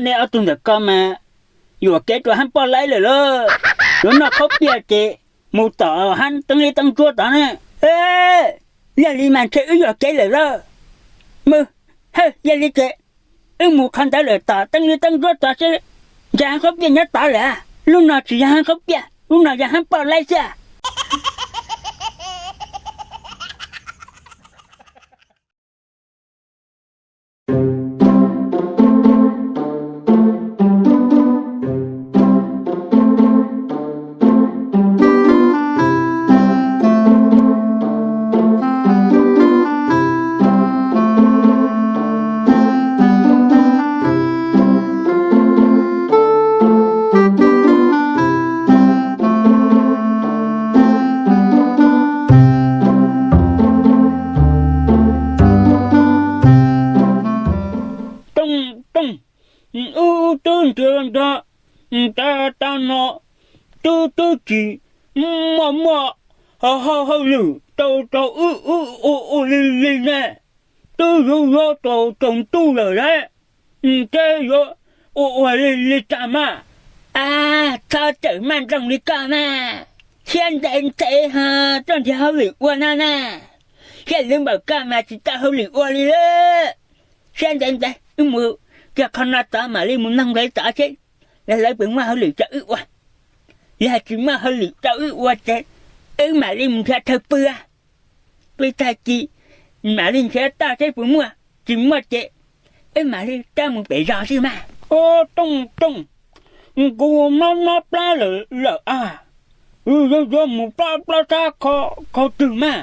Nej ob tug ntawm ko mas yuam kev rau hab poj laib lawm lauj. Yuav noj khaub piag ces mus tom hab teeb liab teeb ntsuab tod na. Yog li mas ntshe wb yuam kev lawm lauj. Mus, yog li ces wb mus qhov ntawd lawm tom teeb liab teeb ntsuab tod seb ntshe hab khaub piag nyob tod lawm. Lub no tsis yog hab khaub piag, lub no yog hab poj laib xwb. Tooj tooj, wb twb nrhiav nrhiav tas tas no twb twb tsis muaj muaj hauj lwm rau rau wb, wb ua ua li li ne. Twb yuav yuav tau tsaus ntuj lawm lauj, ntshe yuav ua ua li li cas mas. Ab, txhob txawm maj nroos li koj mas. Siab ntev ntev ho tuaj nrhiav hauj lwm ua no na. Siab lwj npaum koj mas tsis tau hauj lwm ua li lawm. Siab ntev ntev wb mus kiag qhov no tod mam li mus noog lawv tod seb lawv puas muaj hauj lwm rau wb ua. Yog tsis muaj hauj lwm rau wb ua ces wb mam li mus nrhiav chaw pw. Pw tag kis mam li nrhiav toj seb puas muaj, tsis muaj ces wb mam li rov mus pem zos xwb mas. Tooj tooj, kuv mob mob plab lawm lawm a. Yuav yuav mus plab plab tshab qhov twg mas?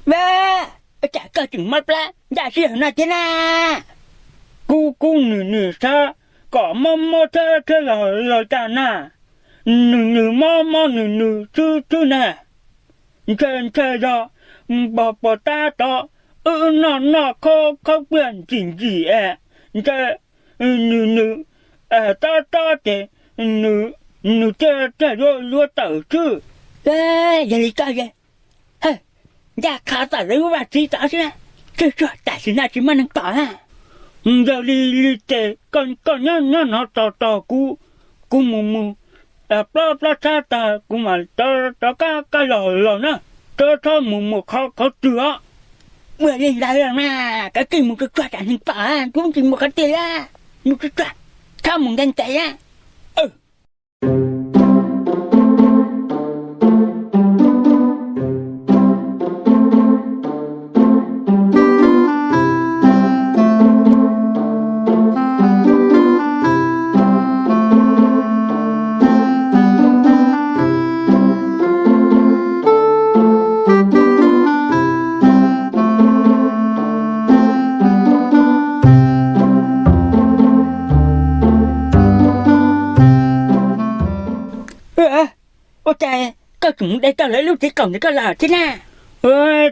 Ua cas koj tseem mob plab ncaj sij hawm no thiab na? Kuv kuv nws nws xav kom mob mob tshab tshab los los cas na. Nws nws mob mob nws nws xwb xwb na. Ntshe ntshe yog pos pos tab tod wb noj noj khaub khaub piag ntsim ntsim es ntshe nws nws tob tob ces nws thiaj thiaj yuav yuav tawm xwb. Yog li koj ncaj qha tom lawv lub vaj tsev tod xwb, tsuag tsuag tam sim no tsis muaj neeg pom na. Yog li li ces koj nyob nyob no tos tos kuv, kuv mus mus plab plab tshab tag kuv mam rov rov qab los los na. Txhob txhob mus mus qhov qhov twg os. Ua li ntawd los mas kav tsij mus tsuag tsuag tsam neeg pom, kuv tsis mus qhov twg li. Mus tsuag tsuag, txhob mus ntev ntev. Ua cas koj tseem mus de tau lawv lub tsev qaum ntawd koj los thiab na?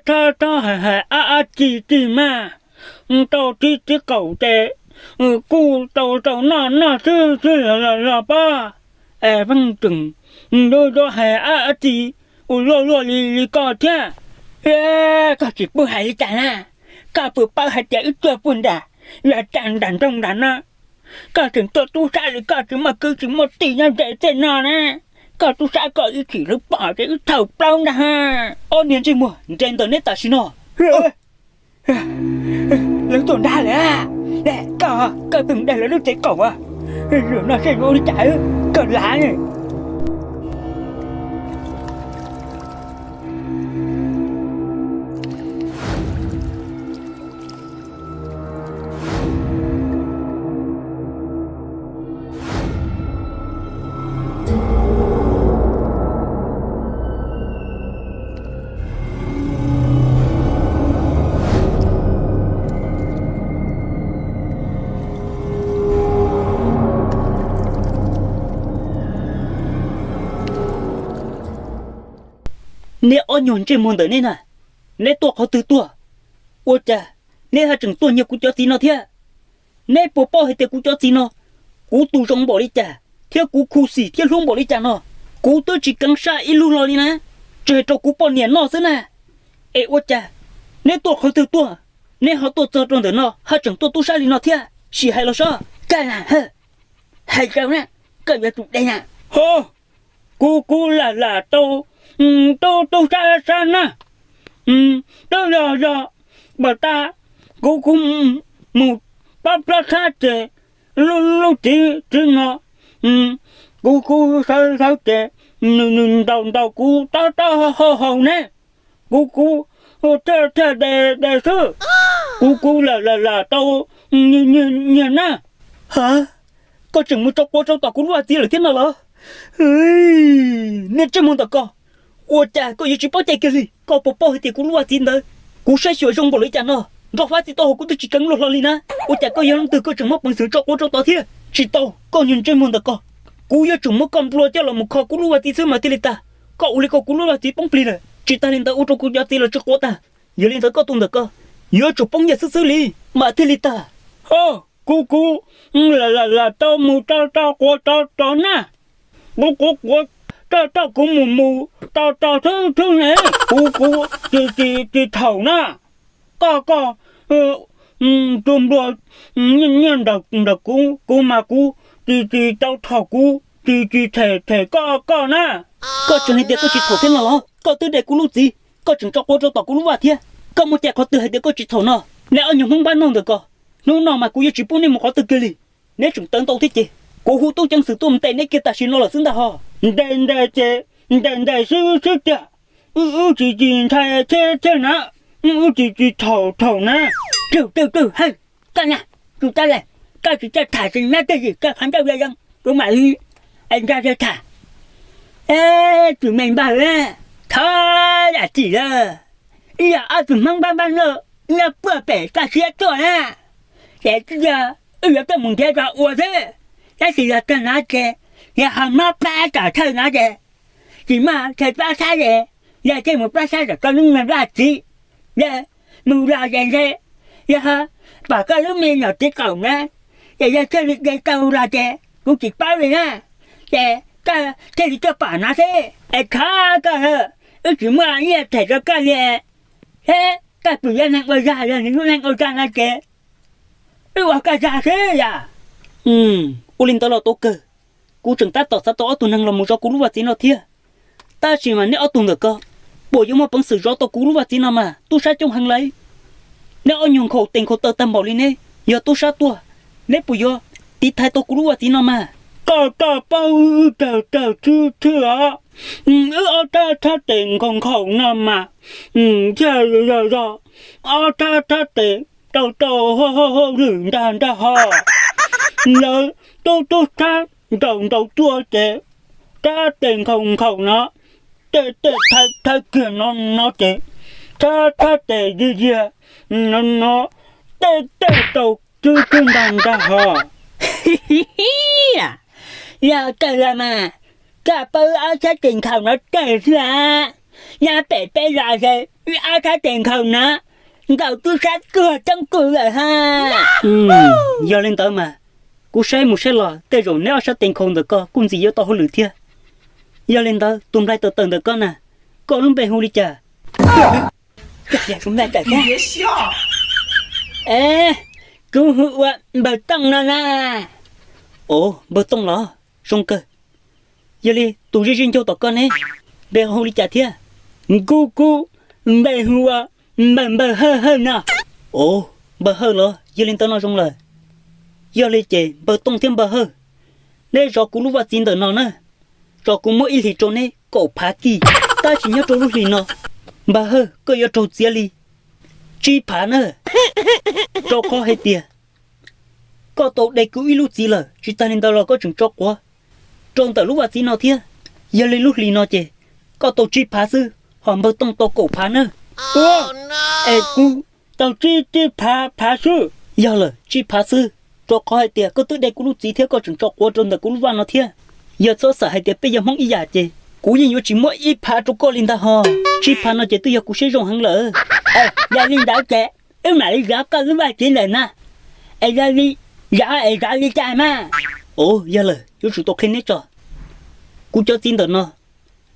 Txhob txhob hais hais ab ab ci ci mas, tau tsev tsev qaum ces kuj tau tau noj noj xwb xwb los los pob. Es pheej tseem yuav yuav hais ab ab ci ua luaj luaj li li koj thiab. Koj tsis pub hais li cas na? Koj puas paub hais tias wb tuaj puag nram, los tsa nram nroog nram no, koj tseem tuaj tub sab li koj tsis muaj kwv tsis muaj tij nyob ze tej no na. Koj tub sab koj ib chim lawv pom ces wb thaum plaub ntag. Ob niag ntsej muag nres ntawm neb tam sim no. Lawv tuaj nrad lawm. Koj, koj pheej de lawv lub tsev qaum. Zaum no seb yuav ua li cas, koj lav. Neb ob nyuag ntsej muag ntawm neb na, neb tuaj qhov twg tuaj? Ua cas neb haj tseem tuaj nyiag kuv cov txiv no thiab? Neb puas paub hais tias kuv cov txiv no, kuv tu zoo npaum li cas thiab kuv khuv xim thiab hlub npaum li cas no, kuv twb tsis keev sab ib lub hlo li na, tsuas hais rau kuv poj niam noj xwb na. Es ua cas neb tuaj qhov twg tuaj, neb ho tuaj txog rau ntawm no haj tseem tuaj tub sab li no thiab? Sim hais los sob. Kaj lam hawj, Hais rau na, koj yuav tsum de na. Ho, kuv kuv lam lam tau tub tub sab sab na. Twb yog yog pas tas kuv kuv mus pab plab tshab ces lub txiv txiv no kuv kuv sawv sawv ces nws nws ntaus ntaus kuv tob tob hau hau ne. Kuv kuv thiaj thiaj de de xwb. Kuv kuv lam lam lam tau nyias nyias na. Ha, koj tseem mus tso quav rau tom kuv lub vaj txiv lawm thiab no los? Nej ntsej muag ntawm ko, ua cas koj yuav tsis paub cai kiag li? Koj puas paub hais tias kuv lub vaj txiv ntawd kuv saib xyuas zoo npaum li cas no, nroj fab txiv tau hauv kuv twb tsis tseev luag hlo li na. Ua cas koj yog leej twg koj tseem muaj peev xwm tso quav rau tod thiab? Tsis tau, koj niag ntsej muag ntawm ko, kuv yuav tsum muab koj nplua coj los mus kho kuv lub vaj txiv xwb mas thiaj li tag. Koj ua li ko kuv lub vaj txiv poob plig lawm, tsis tas li ntawd ua rau kuv cov txiv los tsw quav tag. Yog li ntawd koj tus ntawm ko yuav tsum poob nyiaj xwb xwb li mas thiaj li tag. Ho, kuv kuv lam lam lam tau mus tso tso quav tso tso na. Kuv kuv quav tso tso kuv mus mus tso tso xwb xwb ne. Kuv kuv tsis tsis tsis txhaum na. Koj koj tus nplua nyiaj ntawm kuv, kuv mas kuv tsis tsis tau txhaum, kuv tsis tsis them them koj koj na. Koj tseem hais tias koj tsis txhaum thiab no los? Koj twb de kuv lub txiv, koj tseem tso quav rau tom kuv lub vaj thiab. Koj muaj cai qhov twg hais tias koj tsis txhaum no? Neb ob nyuag Hmoob npab noj ntawm ko, hnub no mas kuv yuav tsis pub neb mus qhov twg kiag li. Neb tseem tawv ntau thiab ces kuv hu tub ceev xwm tuaj ntes neb kiag tam sim no lawm xwb ntag ho. Ntes ntes ces ntes ntes xwb xwb tiag. Wb wb tsis tsis ntshai thiab thiab na, wb tsis tsis txhaum txhaum na. Twg twg twg hawj, koj na, tus tau lawm, koj tsis txawj tham tsis nyob twj ywm koj qhov ncauj zoo zoo, kuv mam li ntso tham. Tsis me npawg, thov zam txim lawm. Ib yam ob tug Hmoob npab npab noj nyob puag pem koj siab tuaj na, ces twb yog wb yuav tuaj mus nrhiav zog ua xwb, tab sis yog tag no ces yog ho mob plab tom thawj no ces tsis muaj chaw plob sab ces yog thiaj mus plob sab tom koj lub me vaj txiv. Yog mus los ces ntshe yog ho pom koj lub me nyuam txiv qaum na, ces yog thiaj li de tau los ces kuv tsis paub li na, ces koj thiaj li tuaj pom no xwb es thov koj, wb tsis muaj ib yam them rau koj li. Thiab koj pum yog neeg ua zog, yog nws lub neeg ua zog no ces wb ua koj zog xwb yom. Ua li ntawd los tau kawg, kuv tseem tab tom xav tau ob tug neeg los mus zov kuv lub vaj txiv no thiab. Tab sis mas neb ob tug ntawm ko puas yuav muaj peev xwm zov tau kuv lub vaj txiv no mas tub sab coob heev lauj. Neb ob nyuag nkhaus tes nkhaus taw tag npaum li neb, yog tub sab tuaj, neb puas yuav tiv thaiv tau kuv lub vaj txiv no mas? Koj koj paub wb tawg tawg thwb thwb os, wb ob thab thab tes nkhaus nkhaus no mas thiaj yog yog ob thab thab tes tau tau hauj hauj lwm ntag ntag ho. Lawv tub tub thab ntaus ntaus tuaj ces thab tes nkhaus nkhaus no, tej tej thawb kiag no no ces thab thab tes yiag yiag no no, tej tej tau thwb thwb ntag ntag ho. Yog kawg los mas, koj paub wb ob thab tes nkhaus no kawg xwb a. Nyob pem peb zos ces wb ob thab tes nkhaus no nkaus tub sab tuag coob kawg lawm ha. Yog li ntawd mas, kuv saib mus saib los tej zaum neb ob sab tes nkhaus ntawm ko kuj ntxim yuav tau hauj lwm thiab. Yog li ntawd tus nplaig tawm tawm ntawm ko na, koj lub npe hu li cas? Kuv hu ua Npawg Tooj no na. Ov, Npawg Tooj los? Zoo kawg. Yog li tus zij zij ncaug tom ko ne, npe hu li cas thiab? Kuv kuv npe hu ua Npawg Npawg Hawj Hawj no. Ov, Npawg Hawj los? Yog li ntawd no zoo lawm. Yog li ces Npawg Tooj thiab Npawg Hawj, neb zov kuv lub vaj txiv ntawm no na, zov kuv muab ib hlis rau neb kaum phav kij, tab sis nyob rau lub hlis no, Npawg Hawj koj yuav raug txiav li tsib phav na. Rau qhov hais tias koj tau de kuv ib lub txiv lawm, tsis tas li ntawd los koj tseem tso quav rau ntawm lub vaj txiv no thiab. Yog li lub hlis no ces koj tau tsib phav xwb, ho Npawg Tooj tau kaum phav na. Ua, es kuv tau tsib tsib phav phav xwb? Yog lawm, tsib phav xwb, rau qhov hais tias koj twb de kuv lub txiv thiab koj tseem tso quav rau ntawm kuv lub vaj no thiab. Yog txhob xav hais tias peb yog Hmoob ib yam ces kuv yeej yuav tsis muab ib phav rau koj li ntag ho. Tsib phav no ces twb yog kuv siab zoo heev lawm. Yog li ntawd ces wb mam li zov koj lub vaj txiv ntawm no, es yog li zov es zov li cas mas? Ov, yog lawm, yuav tsum tau qhia neb tso. Kuv cov txiv ntawm no,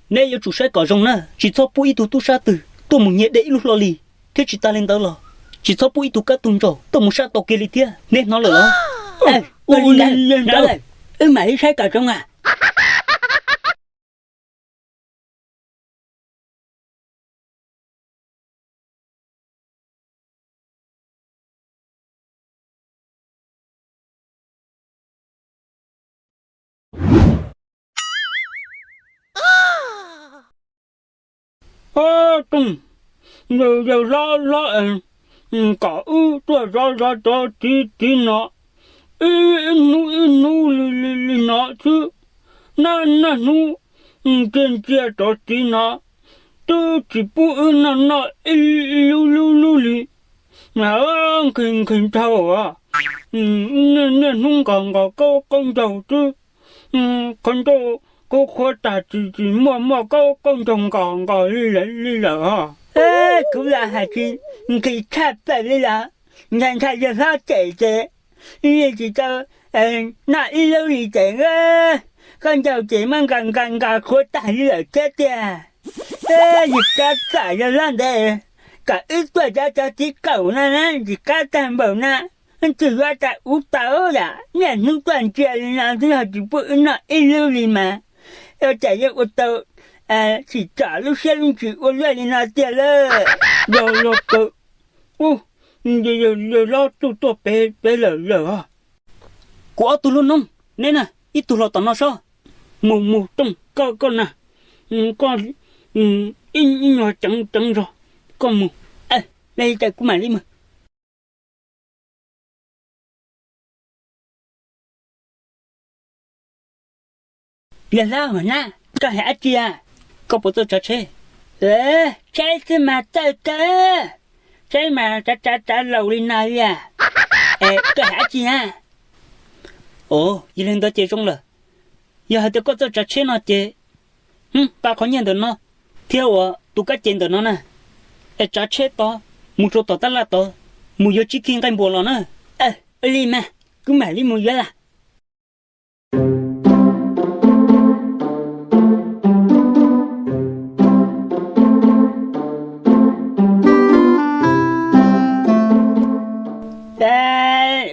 neb yuav tsum saib kom zoo na, tsis txhob pub ib tug tub sab twg tuaj mus nyiag de ib lub hlo li, thiab tsis tas li ntawd los tsis txhob pub ib tug kab tug ntsaum tuaj mus sab tau kiag li thiab, neb hnov lawm los? Ua li ntawd, Wb mam li saib kom zoo as. Tooj, yawg hlob hlob, kom wb tuaj zov zov cov txiv txiv no ib hnub ib hnub li li no xwb. Naj naj hnub ntsia ntsia cov txiv no twb tsis pub wb noj noj ib lub lub lub li. Nqhis nqhis nrhaug, niaj hnub nqos nqos qaub qaub ncaug xwb. Qhov ncauj qhuav qhuav tag tsis tsis muaj muaj qaub qaub ncaug nqos nqos li lawm os. Kuv los hais tsis nqhis tshaj plaws li los, ntshai ntshai yawg hlob cem ces yeej tsis tau noj ib lub li ces qaub ncaug ces muab nqos nqos nqos qhuav tag li lawm thiab tiag. Yus rov txom yawg hlob ntev, kom wb tuaj zov cov txiv kaum no na tsis qab tag npaum no. Twb yuav tas ub tau yam niaj hnub tuaj ntsia li no twb yog tsis pub wb noj ib lub li mas, ua cas yuav ua tau tsim txom lub siab lub ntsws ua luaj li no tiag lawm. Yog yog kawg, ub, yawg hlob tuaj tuaj pem pem lawm lawm os. Kuv ob tug lub noob, neb na, ib tug los tom no sob. Mus mus Tooj, koj koj na, koj ib nyuag ceev ceev zog, koj mus, li cas kuv mam li mus. Yawg hlob hua nab, koj hais dab tsi a? Koj puas txawj tsav tsheb? Tsheb xwb mas txawj kawg, tsheb mas tsav tsav tsav laus li no li a. Es koj hais dab tsi na? Os, yog li ntawd ces zoo lawm. Yog hais tias koj txawj tsav tsheb no ces, hm, nqa qhov nyiaj ntawm no thiab uas tus kab ces ntawm no na, es tsav tsheb tod mus rau tom tab laj tod, mus yuav tsib khij nqaij npua los na. Ua li mas, kuv mam li mus yuav lawm.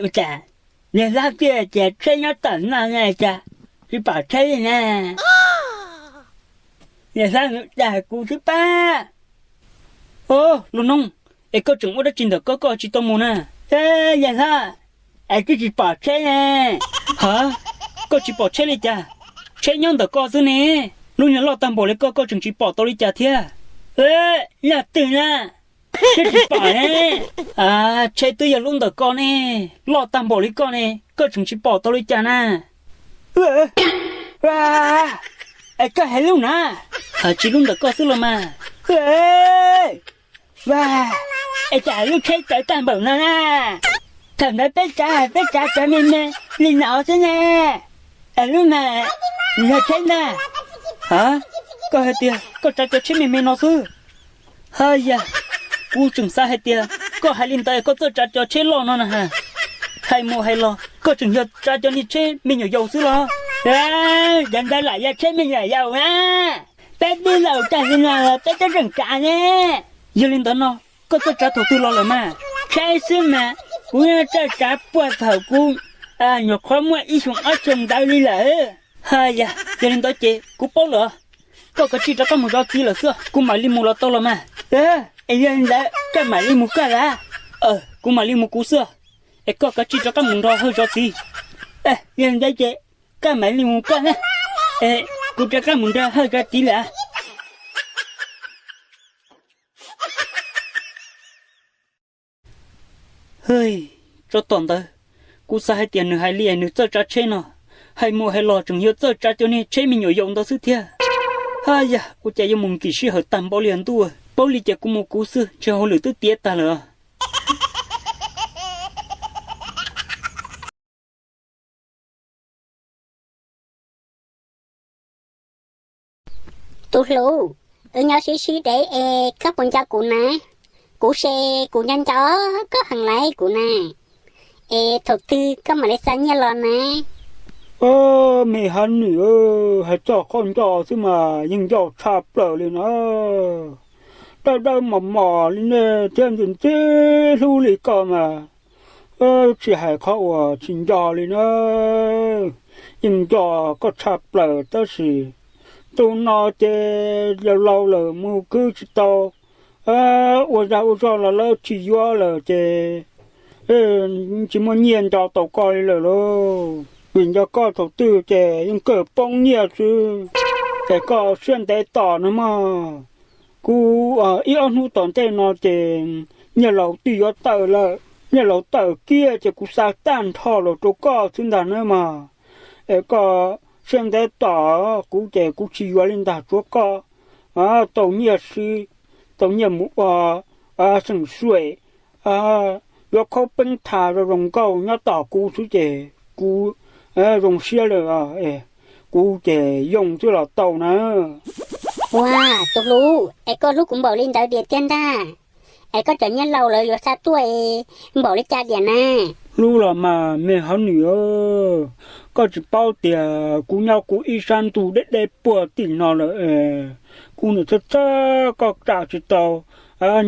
Ua cas yawg hlob tias tsheb nyob tom no na cas tsis pom tsheb li na? Yawg hlob dag kuv xwb pab. Os, lub noob, es koj tseem ua dab tsi ntawm ko koj tsis tau mus na? Yawg hlob, es twb tsis pom tsheb ne. Ha, koj tsis pom tsheb li cas? Tsheb nyob ntawm ko xwb ne. Lub niag loj tag npaum li koj koj tseem tsis pom tau li cas thiab? Loj twg na? Twb tsis pom ne. Tsheb twb yog lub ntawm ko ne, loj tag npaum li koj ne, koj tseem tsis pom tau li cas na? Es koj hais lub na? Hais tsis lub ntawm ko xwb los mas. Es cas lub tsheb txawv tag npaum no na? Thaum ntawd peb tsav peb tsav cov me me li no xwb ne. Es lub mas yog tsheb ntag. Ha, koj hais tias koj tsav cov tsheb me me no xwb? Ha yam, kuv tseem xav hais tias koj hais li ntawd koj txawj tsav cov tsheb loj no na ha. Hais mus hais los koj tseem yog tsav cov niag tsheb me nyuam yaus xwb los? Cov ntawd lam yog tsheb me nyuam yaus na. Peb twb laus tag li no los peb twb tseem tsav ne. Yog li ntawd no koj txawj tsav thaum twg los lawm mas? Tsheb xwb mas kuv txawj tsav puag thaum kuv nyuam qhuav muaj ib xyoos ob xyoos ntawd li lawm. Ha yam, yog li ntawd ces kuv paub lawm. Koj kav tsij rov qab mus zov txiv lawm xwb, kuv mam li mus los tau los mas. Es yog li ntawd koj mam li mus koj lawm. Kuv mam li mus kuv xwb, es koj kav tsij rov qab mus nrog Hawj zov txiv. Yog li ntawd ces koj mam li mus koj na, es kuv rov qab mus nrog Hawj zov txiv lawm. Hwj, tsov tom ntawd, kuv xav hais tias nws hais li nws txawj tsav tsheb no, hais mus hais los tseem yog txawj tsav cov niag tsheb me nyuam yaus ntawd xwb thiab. Ha yam, ua cas yuav mus nkim sij hawm tag npaum li ntuj, paub li ces kuv mus kuv xwb ntshe hauj lwm twb tiav tag lawm. Tus hlub, wb nyob sib sib dev es koj puas nco kuv na? Kuv ces kuv nco nco koj heev lawm kuv na. Es thaum twg koj mam li xa nyiaj los na? Me hab nwm, hais txog qhov nco xwb mas yeej nco tshaj plaws li na. Dawb dawb mos mos li nej thiab ntxim ntxim hlub li koj mas tsis hais qhov uas tsis nco li na. yeej nco koj tshaj plaws tab sis ntu no ces laus laus lawm mus khwv tsis tau, ua zaj ua zog los lawv tsis yuav lawm ces tsis muaj nyiaj nco tau koj li lawm lauj. Vim nco koj thaum twg ces yeej kawg poob nyiaj xwb. Es koj siab ntev tos no mog. Kuv ib ob hnub tom ntej no ces nyiaj laus twb yuav tawm lawm, nyiaj laus tawm kiag ces kuv xa tag nrho los rau koj xwb ntag na mog. Es koj siab ntev tos kuv ces kuv tsis yuav li ntag, tsuav koj tau nyiaj siv, tau nyiaj mus ua xeem suem, yuav khaub peeb tha zoo zoo nkauj nyob tos kuv xwb ces kuv zoo siab lawm. Kuv ces yoo xwb los tau na. Ua, tus hlub, es koj hlub kuv npaum li ntawd diam tiag ntag. Es koj cov nyiaj laus lawv yuav xa tuaj es npaum li cas diam na? Hlub los mas me hauv nws, koj tsis paub tias kuv nyob kuv ib sab ntug deb deb puag tim no lawm. Kuv niam txhawj txhawj koj tsam tsis tau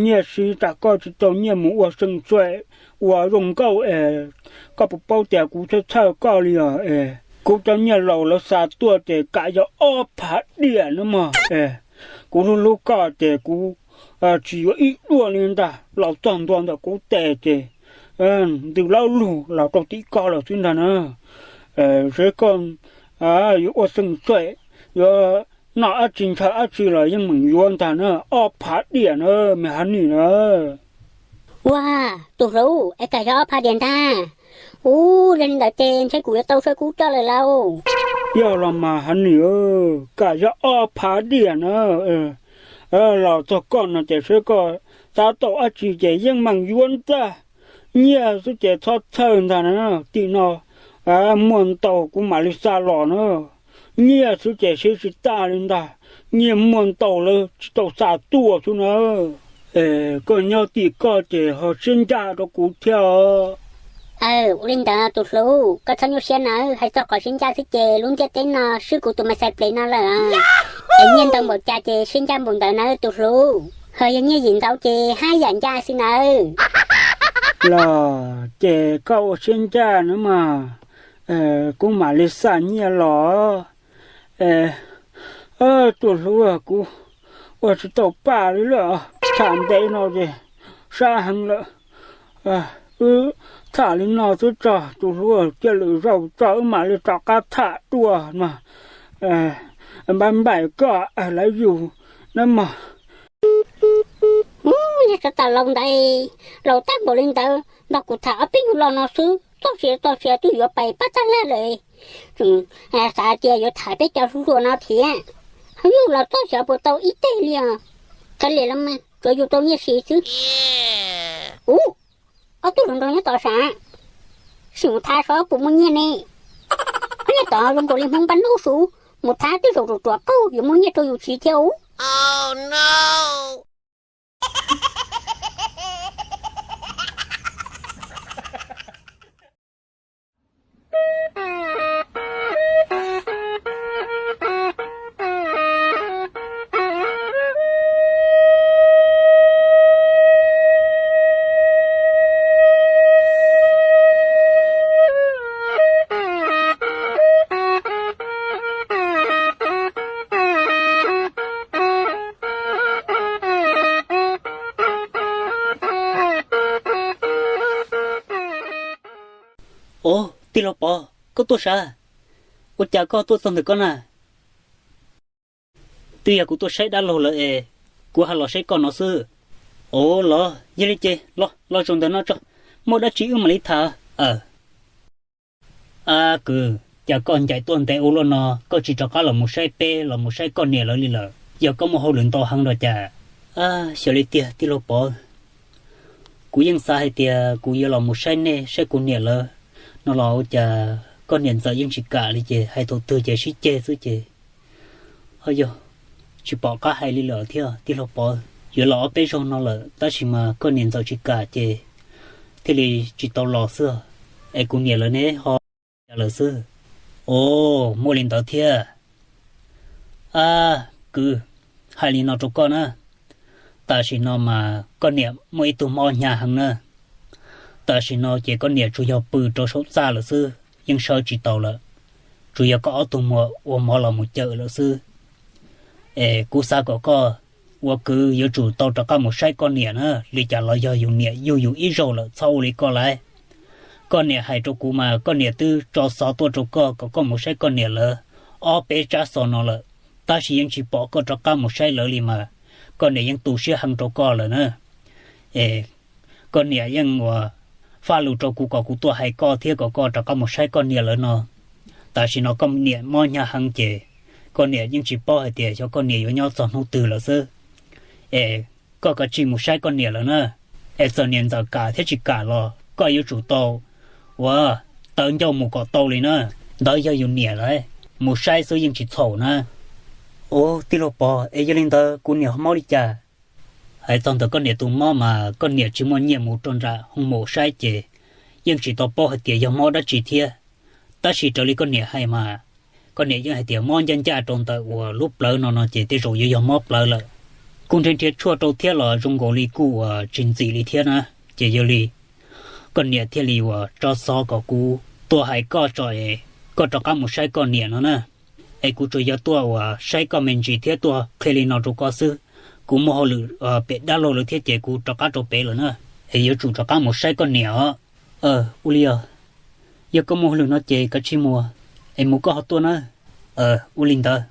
nyiaj siv, tsam koj tsis tau nyiaj mus ua xeem suem ua zoo nkauj es koj puas paub tias kuv txhawj txhawj koj li os. Kuv cov nyiaj laus lawv xa tuaj ces kam yog ob phav diam na mog. Kuv hlub hlub koj ces kuv tsis yuav ib duaj li ntag, los txog ntua ntawm kuv tes ces ntws laub lug los rau tim koj lawm xwb ntag na. Seb koj yuav ua xeem txaim, yuav noj dab tsi ntshaw dab tsi los yeej meem yuav ntag na, ob phav diam na, me hav nwm na. Ua, tus hlub, es kam yog ob phav diam ntag? Ua, yog li ntawd ces ntshe kuv yuav tau sawv kub coj lawm lauj. Yog los mas hav nwm, kam yog ob phav diam na, los txog koj no ces seb koj xav tau dab tsi ces yeej meem yuav ntag. Nyiaj xwb ces txhob txhawj ntag na, tim no muaj ntau kuv mam li xa los na. Nyiaj xwb ces siv tsis tag li ntag, nyiaj muaj ntau lawv tsis tau xa tuaj xwb na. Koj nyob tim koj ces ho siab ncaj rau kuv thiab os. Aw, ua li ntawd tus hlub, koj txhob nyuaj siab nawb, hais txog qhov siab ncaj xwb ces lub ntiaj teb no swb kuv tus me xais ples no lawm. Es nyiaj ntau npaum cas ces siab ncaj npaum ntawd nawb tus hlub, ho yog nyiaj yim ntau ces haj yam ncaj xwb nawb. Los ces koj ua siab ncaj nawb mas, kuv mam li xa nyiaj los. Tus hlub, kuv ua tsis tau paj li lawm, tham ntev no ces sab heev lawm. Wb tham li no xwb tso tus hlub, cia lwm zaus tso wb mam li rov qab tham dua mas. Npaj npaim koj lawv yus nawb mog. Yog tsov tom laus ntawd, laus tag npaum li ntawd nrog kuv tham ob peb nyuag lo no xwb, txoj sia txoj sia twb yuav pais pab tag laj lawm. Xav tias yuav tham peb cov hluas no thiab, yus los txoj sia puas tau ib teg li os. Txawm li los mas tsuav yus tau nyiaj siv xwb. Ub, ob tug hluas nraug nyob tod sav, sim mus tham saib puas muaj nyiaj ne. Ob nyob tod zoo nkaus li Hmoob npaj nub suv, mus tham tej zaum ruam ruam qaug yuav muaj nyiaj rau yus siv thiab ub. Au, tij laug Pov, koj tuaj sav? Ua cas koj tuaj txog ntawm koj na? Twb yog kuv tuaj saib dab laug lawm es kuv ho los saib koj no xwb. Au los, yog li ces los los zaum ntawm no tso, muaj dab tsi wb mam li tham. Aw, a kwv, cas koj ncaim tuaj ntev ua luaj no koj tsis rov qab los mus saib peb los mus saib koj niam lawv li lawm? Yog koj muaj hauj lwm ntau heev los cas? A, xyov li tiag tij laug Pov, kuv yeej xav hais tias kuv yuav los mus saib nej saib kuv niam lawv no los ua cas koj niam ntxawm yeej tsis kam li ces hais thaum twg ces sib ceg xwb ces, o yog, tsis pom qab hais li lawm thiab tij laug Pov. Yuav los ob peb zaug no lawm tab sis mas koj niam ntxawm tsis kam ces thiaj li tsis tau los xwb. Es kuv niam lawv ne ho cas lawm xwb? O, muaj li ntawd thiab. A kwv, hais li no rau koj na, tam sim no mas koj niam muaj ib tug mob hnyav heev na. Tam sim no ces koj niam tsuas yog pw rau saum txaj lawm xwb, yeej sawv tsis tau lawm. tsuas yog koj ob tug muam ua mov los mus cawm lawm xwb. Es kuv xav kom koj ua kwv yuav tsum tau rov qab mus saib koj niam na, li cas los yog yus niam yug yus ib zaug lawm, txhob ua li koj lauj. Koj niam hais rau kuv mas koj niam twb tso xov tuaj rau koj kom koj mus saib koj niam lawv ob peb tsab xov no lawm, tab sis yeej tsis pom koj rov qab mus saib lawv li mas koj niam yeej tu siab heev rau koj lawm na. Es koj niam yeej ua faj lus rau kuv kom kuv tuaj hais koj thiab kom koj rov qab mus saib koj niam lawv no. Tam sim no koj niam mob hnyav heev ces koj niam yeej tsis paub hais tias xyov koj niam yuav nyob txog hnub twg lawm xwb. Es koj kav tsij mus saib koj niam lawv na. Es txawm niam ntxawm kam thiab tsis kam los koj yuav tsum tau ua taw ncauj mus kom tau li na. Ntawd yog yus niam lawv, mus saib xwb yeej tsis txhaum na. Ub, tij laug Pov, es yog li ntawd kuv niam ho mob li cas? Hais txog ntawm koj niam tus mob mas koj niam tsis muaj nyiaj mus rau nram hoo mom saib ces yeej tsis tau paub hais tias yog mob dab tsi thiab. Tab sis raws li koj niam hais mas koj niam yeej hais tias mob ncaj ncaj rau ntawm uas lub plawv no no ces tej zaum yuav yog mob plawv lawm. Kuj nrhiav nrhiav tshuaj rau thiab los zoo nkaus li kuj uas tsis ntxim li thiab na. Ces yog li koj niam thiaj li uas tso xov kom kuv tuaj hais koj tso es koj rov qab mus saib koj niam no na. Es kuv tsuas yog tuaj uas saib koj me ntsis thiab tuaj qhia li no rau koj xwb. Kuv muaj hauj lwm pem dab laug lawv thiab ces kuv rov qab rau pem lawm na. Es yuav tsum rov qab mus saib koj niam os. Ua li os, yog koj muaj hauj lwm no ces kav tsij mus, es mus koj ho tuaj na. Ua li ntawd.